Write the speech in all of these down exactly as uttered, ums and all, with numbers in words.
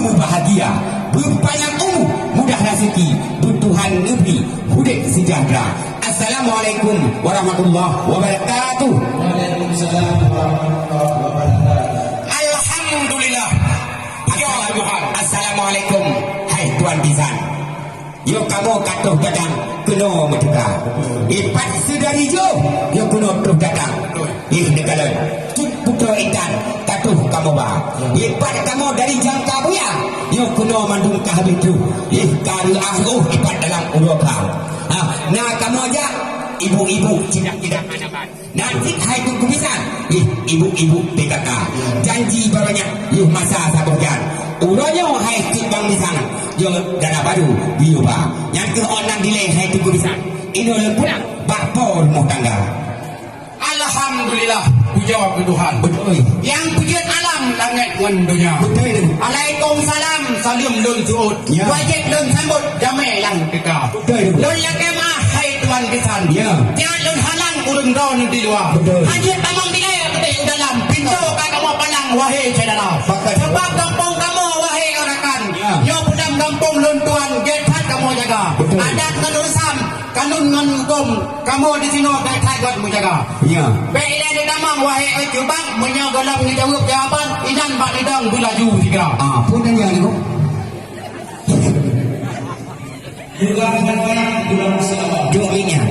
Bahagia, beupanyang umu, mudah raseuki, beutuhan neubri udép seujahtera. Assalamualaikum warahmatullahi wabarakatuh. Waalaikumsalam warahmatullahi wabarakatuh. Alhamdulillah. Assalamualaikum. Hai tuan bisan. Nyoe kamoe ka troh datang keunoe meuteuka. Ipat seudari jih nyoe keunoe troh datang. Ih, neukalon. Cut putroe intan ka troh kamoe ba. Ipat kamoe dari Jangka Buya nyoe keunoe mandum ka habéh troh. Ih, ka reuah roh ipat dalam uroe ka. Ha, na kamoe jak ibu-ibu, cidak-cidak aneuk. Nanti hai Teungku Bisan, ih, ibu-ibu P K K. Janji banyak, yôh masa saboh jan. Uroe nyoe hai Teungku Bang Bisan, nyoe dara barô geuyue ba. Nyan keuh ôn nan dilée hai Teungku Bisan. Inoe lôn pulang bak po rumoh tangga. Alhamdulillah, pujoe keu Tuhan. Beutôi. Nyang peujeuet alam langét ngon donya. Beutôi. Alaikumsalam, saleuem lôn seuôt. Ya. Wajéb lôn sambot jamé nyang teuka. Beutôi. Lôn lakée meu'ah hai tuan bisan. Ya. Nyan lôn halang ureuëng droeneuh di luwa. Beutôi. Hana jeuet tamong dilée u dalam. Pintoe ka kamoe palang, wahé syedara. Pakat. Sabab gampông kamoe, wahé rakan. Ya. Nyoe peudam gampông lôn tuan, gét that kamoe jaga. Beutôi. Adat ngon reusam, kanun ngon hukôm, kamoe disinoe gét that göt meujaga. Ya. Bék ilée neutamong, wahé Cut Bang, meunyoe gohlom neujaweueb jawaban, inan bak lidang beulaju sigra. Ah, peue nan nyan, Teungku? Mudah that manyang gudong seulawa. Duek ingat.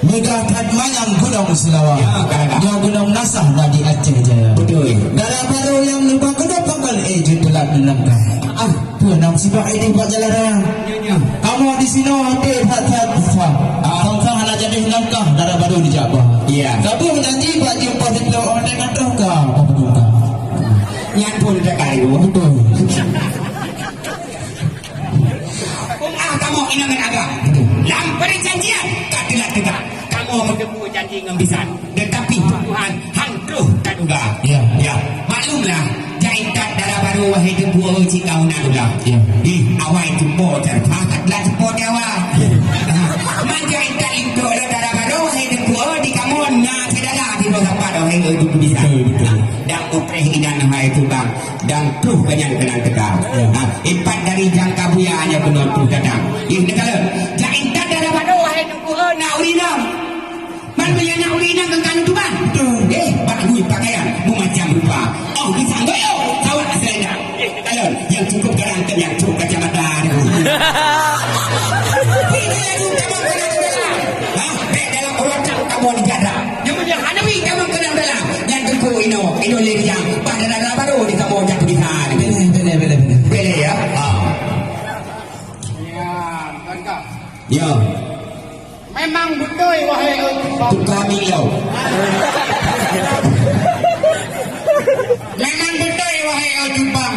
Mudah that manyang gudong seulawa. Ya, kadang-kadang. Nyoe gunong nasah na di Aceh Jaya. Beutôi. Dara barô nyang neuba keudroe pakon, eh, jeuet teulat neulangkah. Ah, peue nam sibak idéh bak jalan raya. Ya, ya. Kamoe disinoe até that-that susah. Ah. Bangsa hana jadi langkah dara barô dijak ba. Ya. Tapi meunanti bak jumpa di pulo, oh, tengah troh ka, apa betul ka? Nyan pun teuka ibu. Betul. Umat kamoe inong ngon agam. Betul. Lam perjanjian ka teulat teuka. Kamoe meuteupeue janji ngon bisan. Tetapi Tuhan han troh ka duga. Ya. Ya. Maklumlah, jak intat dara barô wahé Teungku, cit kamoe na duga. Ya. Ih, awai cupo terpah, adalah cupo nyawa. Man jak intat linto dara barô wahé Teungku, di kamoe na syedara di bawah sapat wahé Teungku bisan. Betul, betul. Dan putreh inan hai Cut Bang. Dan troh ka nyan keunan teuka. Ya. Ha, ipat dari Jangka Buya nyoe keunoe troh datang. Ih, neukalon. Jak intat dara barô wahé Teungku, na ureuëng inong. Man meunyo na ureuëng inong ngon kanu tuban. Betul. Eh, bak lui pakaian meumacam rupa. Oh, bisa goyo, sawat selendang. Ih, neukalon. Nyang cukup garang keu nyang cok kacamata. Ini lagu kamoe keunan dalam. Ha, bék dalam urotan kamoe di dada. Nyoe meunyo hana wéng kamoe keunan dalam. Nyan Teungku inoe, inoe lé rijang. Pada dara barô di kamoe jak tulisan. Boleh, boleh, boleh, boleh. Boleh, ya? Ha. Ya, tuan ka. Ya. Memang beutôi, wahé Cut Bang. Tukang milau. Memang beutôi, wahé Cut Bang.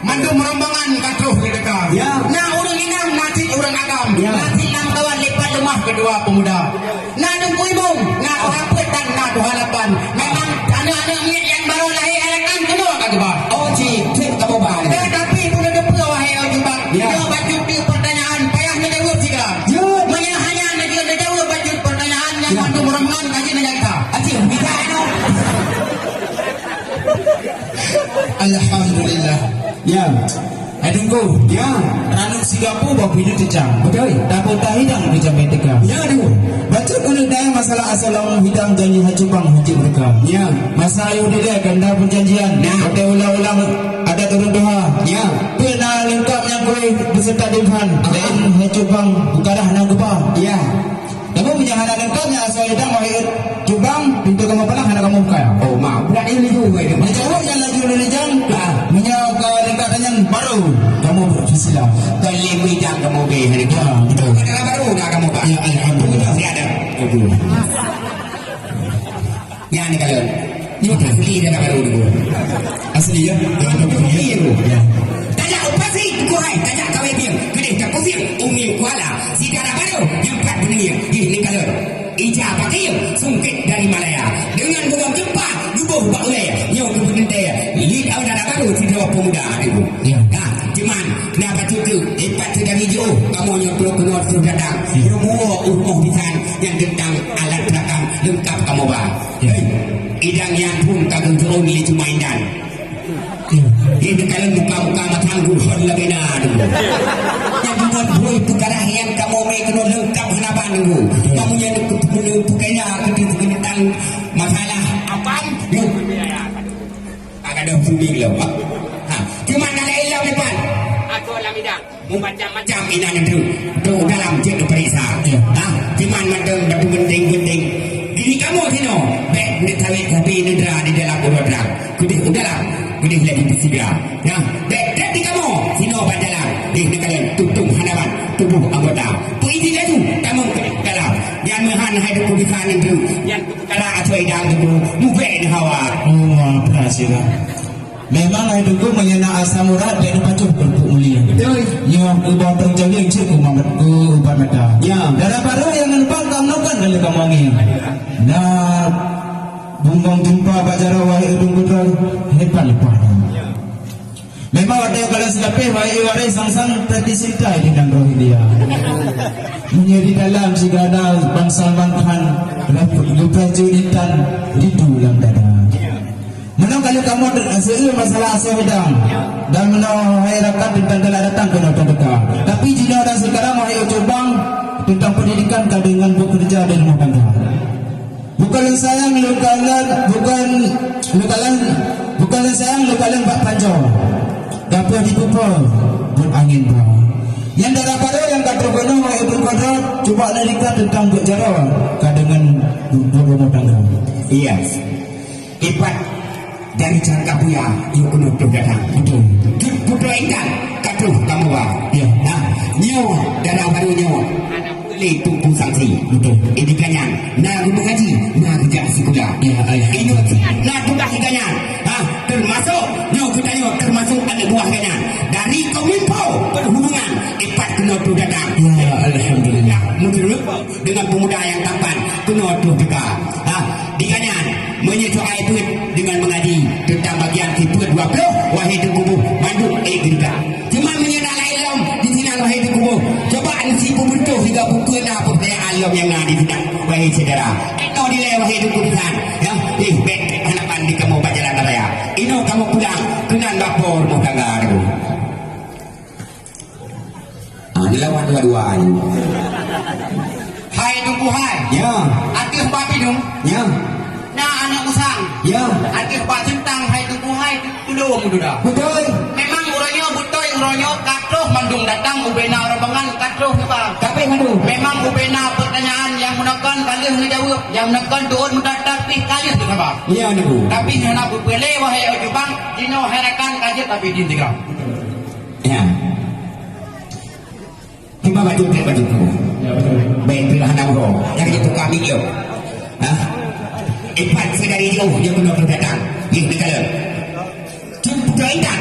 Mandum rombongan ka troh geuteuka. Ya. Na ureuëng inong, na cit ureuëng agam. Ya. Na cit lam kawan lipat leumah keudua peumuda. Na Teungku Imum, na Tuha Peuet dan na Tuha Lapan. Memang aneuk-aneuk miet nyang barô lahé rakan keunoe ka geuba. Oh, cit, cit kamoe ba. Tetapi peue neuteupeue, wahé Cut Bang? Ya. Nyoe bacut di pertanyaan payah neujaweueb sigra. Ya. Meunyo hanya neujaweueb bacut pertanyaan nyang mandum rombongan ka jeuet neujak gata. Acik, bisa inoe. Alhamdulillah. Ya. Hai Teungku. Ya. Ranub sigapu bak pih teucang. Beutôi. Tapi tahidang di jamé teuka. Ya, Teungku. Bacut uneuk dayah masalah asai lam hidang janji hacubang hacit teuka. Ya. Masa ayah dilée ganda perjanjian. Nah. Watée ulang-ulang adat ureuëng tuha. Ya. Peue na leungkap nyang kue beserta Tuhan. Aha. Laén hacubang bukarah na geuba. Ya. Namun meunyo hana leungkap nyan asai idang wahé Cut Bang, pintoe kamoe palang hana kamoe buka. Oh, ma, berarti laju wahé Cut Bang. Meunyo jaweueb nyan laju lôn ijang, ah, meunyo ka leungkap nyan baru kamoe bersila. Ka lé idang kamoe be hari. Ya, betul. Ka baru dah kamoe ba. Ya, alhamdulillah. Masih ada. Aduh. Nyan neukalon. Nyoe asli dara barô Teungku. Asli, ya? Ya, betul, betul, ya. Iya, Teungku. Ya. Tajak u pasi, Teungku hai, tajak kawé bieng. Keudeh tapusieng, u mieng kuala. Si dara barô, nyang pat beuneueng. Ih, neukalon. Ija pakai sungkét dari Malaya. Dengan bunga gempa, geuboh bak ulée. Nyoe geupeuteuntée. Lé dara barô sidroe peumuda, Teungku. Ya. Nah, cuman, na bacut keu, ipat seudari jiôh, kamoe nyoe troh keunoe troh datang. Ya. Rumoh, rumoh bisan, nyang teuntang alat peulakang leungkap kamoe ba. Ya. Idang nyan phon ka geujeuôn lé Cuma Indan. Kamu ka macam guhon lagèe na dulu. Nyang bukan bui peukara nyang kamoe mè keunoe leungkap hana ban dulu. Kamoe nyang keuteumeu peukara keu teukeunitang masalah apaan? Yuk. Agak ada booming lah. Ha, cuma nak ilmu depan. Aku lam bidang. Macam-macam inan tu. Tu dalam cek periksa. Ya. Ha, cuman macam batu genting-genting. Diri kamu sino, bek neutawet tapi neudra di dalam urut terang. Kudeh udara, kudeh lagi bersigra. Ya, dek dek di kamoe, sinoe ban jalan. Deh neukalon tutup hadapan tubuh anggota. Puisi laju tamong ke dalam. Nyan meuhan hai duku bisa nanggroe. Nyan kala asoi dang duku mubek hawa. Oh, apa sih lah. Memang hai duku menyena asam urat dan pacuh berpuk mulia. Betul. Nyoh ubah terjadi cek umat ku ubat mata. Ya. Darah baru yang nampak kamu kan kalau kamu angin. Nah, Bungkong jumpa bak jaroe wahai ureueng putroe, hebat leupah nyoe. Memang watèe kalon seulapeh wahai waréh sang-sang teudisita di nanggroe India. Meunyoe di dalam sigana bansa mangkhan, leupah jeuet intan rindu lam dada. Meunoe ka lheueh kamoe seueu masalah asoe hidang. Dan meunoe hai rakan teuntang telah datang keunoe teuka. Tapi jinoe dan seukarang wahai ucok bang teuntang pendidikan ka deungon bekerja di rumah tangga. Bukan lôn sayang lôn kalon, bukan lôn kalon, bukan lôn sayang lôn kalon bak panjoe. Gapoh jipeupo buet angén ba. Nyang dara pado nyang ka troh keunoe wahai ureueng kodroe, cuba lôn rika teuntang buet jaroe ka deungon buet rumoh tangga. Iya. Ipat dari cangka buya yuk keunoe troh datang. Betul. Jeuet putroe intan ka troh kamoe ba. Ya. Nah, nyoe dara baro nyoe. Aneuk lé Teungku Samsi. Betul. Di gobnyan na geumeungaji, na geujak sikula. Ya, alhamdulillah. Ingat na tugaih gobnyan. Ha, teumasok nyoe geutanyoe teumasok aneuk buah gobnyan. Dari Kominfo Perhubungan ipat keunoe troh datang. Ya, alhamdulillah. Meuteureumpok deungon pemuda nyang tampan keunoe troh teuka. Ha, di gobnyan meunyoe soai peuet deungon meungaji teuntang bagian sifeuet dua ploh, wahé Teungku Boh, mandum ék geurika. Teuma meunyoe na laén lom di sinan wahé Teungku Boh, cuba neusipu beutôi siga bukon na peubedaan lom nyang na di sinan wahé syedara. Inoe dilèe wahé Teungku bisan, ya, ih bèk hana ban di kamoe bak jalan raya. Inoe kamoe pulang keunan bak po rumoh tangga Teungku. Ah, dilawan dua-dua ni. Hai Teungku hai. Ya. Ateueh bak pidong. Ya. Na aneuk usang. Ya. Ateueh bak seuntang hai Teungku hai tulông duda. Betul. Memang uroe nyoe beutôi uroe nyoe ka troh mandum datang ubena rombongan ka troh teuka. Tapi mandum. Memang ubena pertanyaan nyang meunoe kon ka lheueh neujaweueb, nyang meunoe kon tuôn meutatap pih ka lheueh teusaba. Ya, Teungku. Tapi nyoe na beupeureulèe wahai ujubang, jinoe hai rakan ka jeuet tapi di tiga. Ya. Tiba baju trek baju tu. Ya, betul. Baik, tu hana uroe. Jadi itu kami yo. Ha? Ipat sedari jauh dia kena berdatang. Di negara. Cukup intan.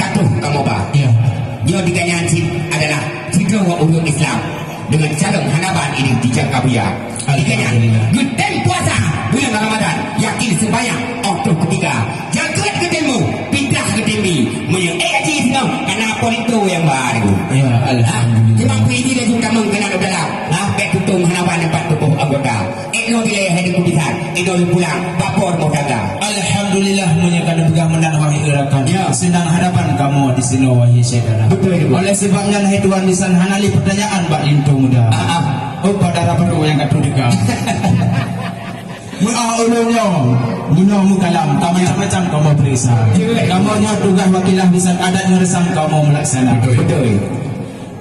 Katuh kamu ba. Ya. Dia diganyan cit adalah tiga urut Islam dengan calon hanaban ini di Jakabuya. Alhamdulillah. Geutem puasa bulan Ramadan, yakin sembahyang, oh troh ketiga. Jagat geutem mu, pindah geutem bi. Meunyoe ék haji singoh, kana polito nyang baru. Ya, alhamdulillah. Cuma puji laju tamong keunan u dalam. Nah, bèk tutong hana ban tempat tuboh anggota. Ék nyoe dilèe hai Teungku bisan, ék nyoe pulang, bak po rumoh tangga. Alhamdulillah, meunyoe ka neupeugah meunan wahai rakan. Ya. Seunang harapan kamoe di sinoe wahai syedara. Betul, betul. Oleh sebab nyan hai tuan bisan hana lé pertanyaan bak linto muda. Ah, ah. Oh, pada rapat nyang ka teudeungo. Meuah ulôn nyoe, meunoe meukalam, ka macam-macam kamoe peuriksa. Kamoe nyoe tugaih wakilah bisan adat ngon reusam kamoe meulaksana. Betul, betul.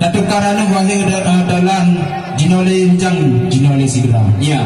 Datuk Karana wahai da-, eh, dalam jinoe lé ujang, jinoe lé sigra. Ya.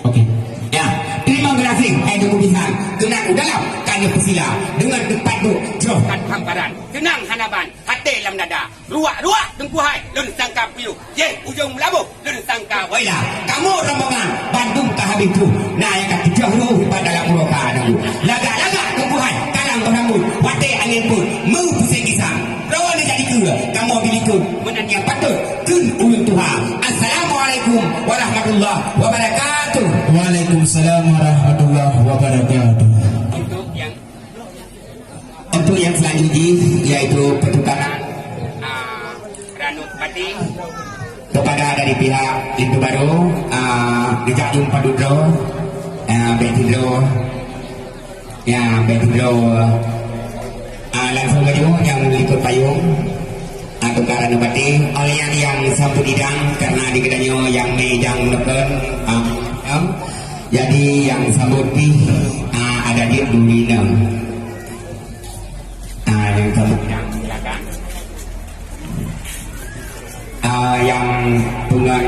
Okey. Ya. Terima kasih, hai Teungku bisan. Keunan u dalam kami peusila dengan tempat duduk jauh kan hamparan. Tenang hana ban, até lam dada. Ruak-ruak Teungku hai, lôn sangka piôh. Jéh, ujong meulaboh, lôn sangka wailah. Kamoe rombongan bandum ka habéh troh. Na nyang ka tujoh rôh bak dalam uroe ka na. Lagak-lagak Teungku hai, kalang beurambut. Watèe angén peuet, meu puseng gisa. Droeneuh jadi keue, kamoe bilikot. Meunan nyang patôt, kheun ulôn tuha. Assalamualaikum warahmatullahi wabarakatuh. Waalaikumsalam warahmatullahi wabarakatuh. Untuk yang Untuk yang selanjutnya, yaitu pertukaran, ah, ranut pati kepada dari pihak linto baru, ah, geujak jumpa dudroe, ah, bèk tidroe, ya, bèk tidroe. Ah, langsung laju nyang likot payong. Ah, tukar anu baté. Awak nyan nyang sambot idang, karena di geutanyoe nyang mé idang neupeuen. Ah, em. Jadi nyang sambot pih, ah, adak jeuet duri nyoe. Ah, nyang sambot idang, silakan. Ah, nyang peungon